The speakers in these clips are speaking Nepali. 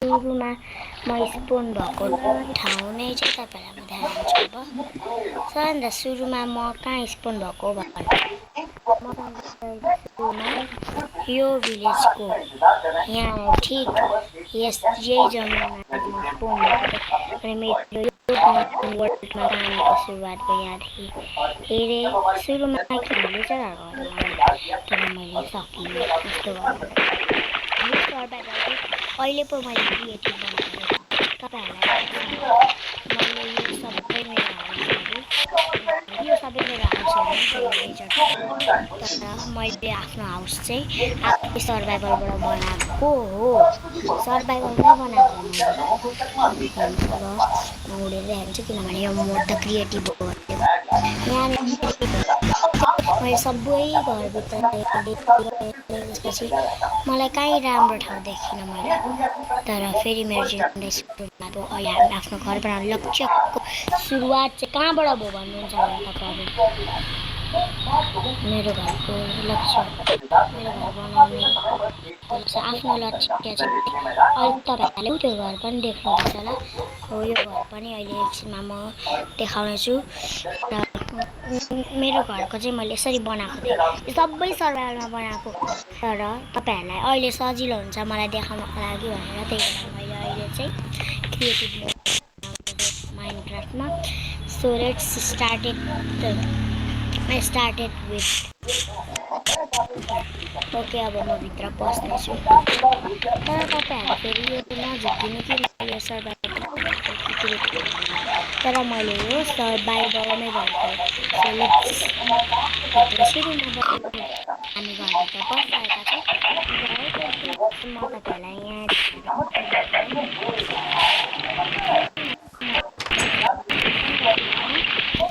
सुरुमा म स्पोन भएको ठाउँ नै चाहिँ तपाईँलाई म देखाउँछु अब। सबैभन्दा सुरुमा म कहाँ स्पोन भएको भन्दा म सुरुमा यो भिलेजको यहाँ ठिक यही जमिनमा म स्पोन भएको थिएँ अनि मेरो यो वर्ल्डमा कहानीको सुरुवात भयो यहाँदेखि। हेरेँ सुरुमा भिलेजरहरूको तर मैले सकिनँ यस्तो गर्नु। यो सर्भाइभल अहिले पो मैले क्रिएटिभ बनाएको थिएँ तपाईँहरूलाई मैले यो सबै मेरो हाउसहरू यो सबै मेरो हाउसहरू भिलेजर तर मैले आफ्नो हाउस चाहिँ आफै सर्भाइभलबाट बनाएको हो। सर्भाइभलमै बनाएको मैले अब म उडेर देखाउँछु किनभने यो म त क्रिएटिभ हो। यहाँनिर मैले सबै घरभित्र त्यसपछि मलाई कहीँ राम्रो ठाउँ देखिनँ मैले। तर फेरि मेरो जिन्दगी अब अहिले हामी आफ्नो घर बनाउने लक्ष्यको सुरुवात चाहिँ कहाँबाट भयो भन्नुहुन्छ भने तपाईँहरू मेरो घरको लक्ष्य मेरो घर बनाउने आफ्नो लक्ष्य चाहिँ अहिले तपाईँहरूले त्यो घर पनि देख्नुहुँदैछ होला। हो यो घर पनि अहिले एकछिनमा म देखाउनेछु र मेरो घरको चाहिँ मैले यसरी बनाएको थिएँ यो सबै सर्भाइभलमा बनाएको तर तपाईँहरूलाई अहिले सजिलो हुन्छ मलाई देखाउनको लागि भनेर त्यही भएर मैले अहिले चाहिँ क्रिएटिभ माइनक्राफ्टमा so let's started with okay. अब म भित्र पस्दैछु तर तपाईँहरू फेरि यो नझुक्किनु कि मैले सर्भाइभल तर मैले यो सर्भाइभलमै बनाएको सुरुमा हामी घरभित्र बसिरहेका छौँ। म तपाईँहरूलाई यहाँ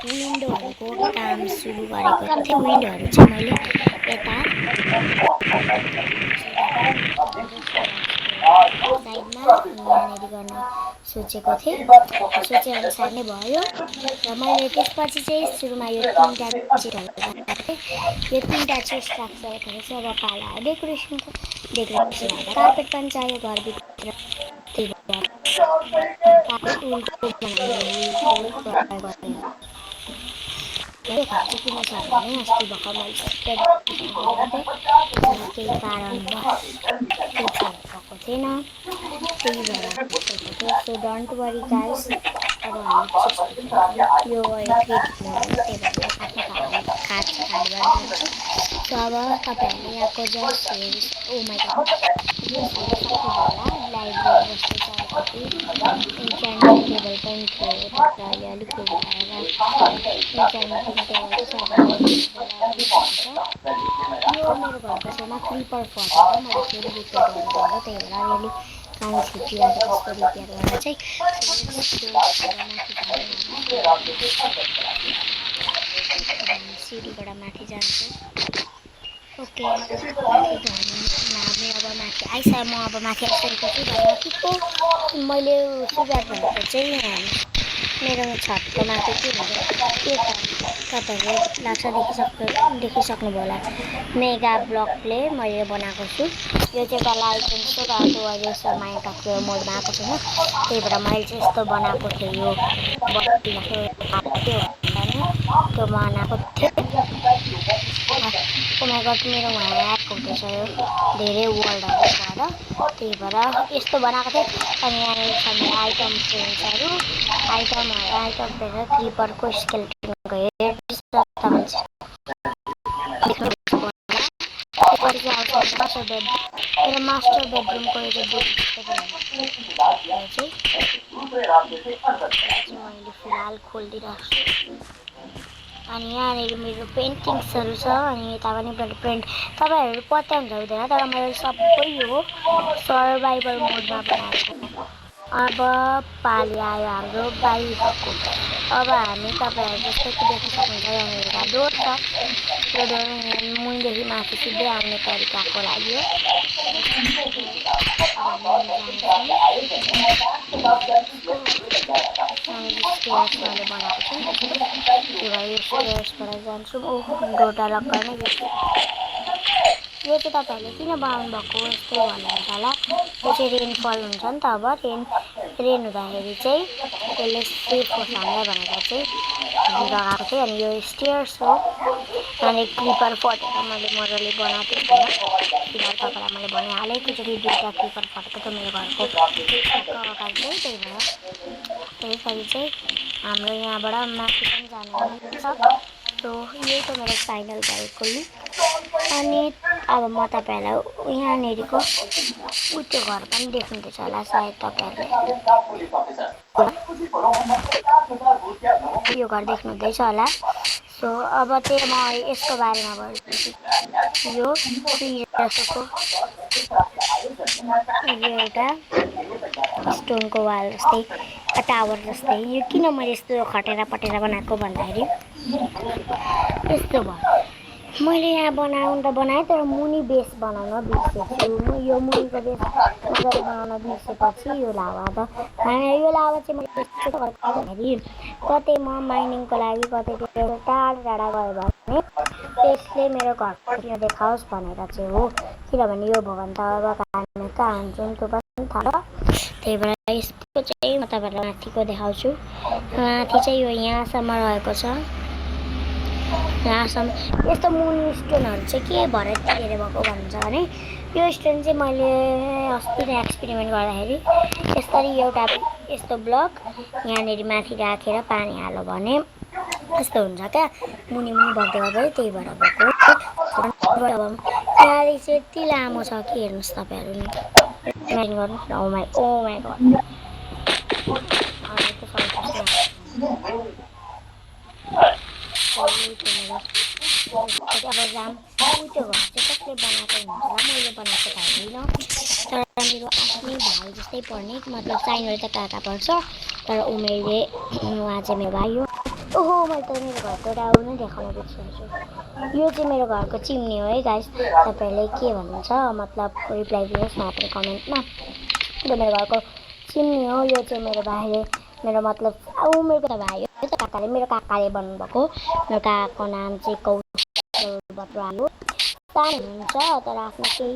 विन्डोहरूको काम सुरु गरेको थिएँ। विन्डोहरू चाहिँ मैले यता साइडमा यहाँनिर गर्न सोचेको थिएँ सोचेअनुसार नै भयो र मैले त्यसपछि चाहिँ सुरुमा यो 3टा चिटहरू राखेको थिएँ। यो 3टा चेस्ट राखिसकेको थिएँ अब पाला डेकोरेसन कार्पेट पनि चाहियो घरभित्र त्यही भएर खर्च किन छ भने अस्ति भर्खर मैले केही कारणवश भएको थिएन त्यही भएर सो डोन्ट वरी गाइस। अब हामी यो क्रिएटिभ मोड हो त्यही भएर आफ्नो काट गर्दैछु। सो अब तपाईँहरूले यहाँको जस्ट ओ माई गड होला लाइब्रेरी जस्तो छ अलिकति इन्च्यान्टिङ टेबल पनि थियो तर अहिले अलिक भएर इन्च्यान्टिङ टेबल यो मेरो घरको छेउमा क्रिपर फसेर मैले फेरि रिपेयर गर्नु त्यही भएर अलिअलि काम छुटिरहेको जस्तो रिपेयर गरेर चाहिँ सिडीबाट माथि जान्छौँ। ओके माथि झर्ने अब माथि आइसक्यो म अब माथि आइसकेको छु भनेको मैले सुरुवात भनेको चाहिँ मेरो छतको माथि के छ तपाईँहरूले लाग्छ देखिसक्नुभयो होला मेगा ब्लकले मैले बनाएको छु। यो चाहिँ तल आइकन छ र त्यो अहिले यसो माइनक्राफ्टको मोडमा आएको छैन त्यही भएर मैले चाहिँ यस्तो बनाएको थिएँ यो त्यो बनाएको थिएँ। ओ माई गड मेरो ह्याक हुँदैछ यो धेरै वर्डहरू भएर त्यही भएर यस्तो बनाएको थिएँ। अनि यहाँनिर छ मेरो आइटम फ्रेन्ड्सहरू आइटम फ्रेन्ड क्रिपरको स्केलेटनको मेरो मास्टर बेडरुमको यो चाहिँ मैले फिलहाल खोलिदिइरहेको छु। अनि यहाँनिर मेरो पेन्टिङ्सहरू छ अनि यता पनि प्रिन्ट तपाईँहरू पत्याउनु हुँदैन तर मैले सबै यो सर्भाइभल मोडमा बनाएको। अब पाली आयो हाम्रो बाहिरको अब हामी तपाईँहरू जस्तो कि देख्न सक्नुहुन्छ यहाँनिर एउटा डोर छ यो डोर मुनिदेखि माथि सिधै आउने तरिकाको लागि हो। मैले बनाएको छु त्यही भएर यो स्टेयर्सबाट जान्छु। डोटा लक गर्ने यो चाहिँ तपाईँहरूले किन बनाउनु भएको यस्तै भन्नुहुन्छ होला। यो चाहिँ रेनफल हुन्छ नि त, अब रेन हुँदाखेरि चाहिँ यसले सेफ होस् हामीलाई भनेर चाहिँ लगाएको थिएँ। अनि यो स्टेयर्स हो, अनि क्लिपर फटेर मैले मजाले बनाएको थिएँ होइन। फिलहाल तपाईँलाई मैले भनिहालेँ एकैचोटि 2टा क्लिपर फटेको थियो मेरो घरको अगाडि चाहिँ, त्यही भएर त्यसरी चाहिँ हाम्रो यहाँबाट माथि पनि जानु हुन्छ। सो यही त मेरो फाइनल भएको लुक। अनि अब म तपाईँहरूलाई यहाँनिरको त्यो घर पनि देख्नुहुँदैछ होला सायद तपाईँहरूले, यो घर देख्नुहुँदैछ होला। सो अब चाहिँ म यसको बारेमा भन्छु। यो जस्तोको यो एउटा स्टोनको वाल जस्तै टावर जस्तै। यो किन मैले यस्तो खटेरा पटेरा बनाएको भन्दाखेरि यस्तो भयो, मैले यहाँ बनाउनु त बनाएँ तर मुनि बेस बनाउन बिर्सेछु। यो मुनिको बेस मजाले बनाउन बिर्सेपछि यो लावा त यो लावा चाहिँ मैले यस्तो गर्दाखेरि कतै म माइनिङको लागि कतैतिर टाढा टाढा गयो भने त्यसले मेरो घरको किन देखाओस् भनेर चाहिँ हो। किनभने यो भवन त अब हामी कहाँ हुन्छौँ त्यो पनि थाहा छ। त्यही भएर यसको चाहिँ म तपाईँहरूलाई माथिको देखाउँछु। माथि चाहिँ यो यहाँसम्म रहेको छ, यहाँसम्म। यस्तो मुनि स्टोनहरू चाहिँ के भएर धेरै भएको भन्छ भने यो स्टोन चाहिँ मैले अस्ति नै एक्सपेरिमेन्ट गर्दाखेरि यसरी एउटा यस्तो ब्लक यहाँनिर माथि राखेर पानी हाल्यो भने यस्तो हुन्छ क्या, मुनि मुनि बग्दै बग्दै, त्यही भएर भएको। यहाँनिर चाहिँ यति लामो छ कि हेर्नुहोस् तपाईँहरू इमेजिन गर्नुहोस् न। ओ माई गड, अब जाम त्यो घर चाहिँ कसले बनाएको हुन्छ होला, मैले बनाएको त होइन तर मेरो आफ्नै भाइ जस्तै पर्ने, मतलब साइनले त काका पर्छ तर उमेरले उहाँ चाहिँ मेरो भाइ हो। ओहो मैले त मेरो घरको डाउ नै देखाउन बिर्सेछु। यो चाहिँ मेरो घरको चिम्नी हो है गाइस, तपाईँहरूले के भन्नुहुन्छ मतलब रिप्लाई दिनुहोस् न आफ्नो कमेन्टमा। यो मेरो घरको चिम्नी हो। यो चाहिँ मेरो भाइले मेरो मतलब उमेरको त भाइ हो त, काकाले मेरो काकाले बनाउनु भएको। मेरो काकाको नाम चाहिँ कौशल बत्रा हो। सानो हुनुहुन्छ तर आफ्नो केही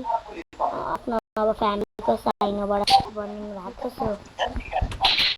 आफ्नो अब फ्यामिलीको साइनोबाट बनिनु भएको छ।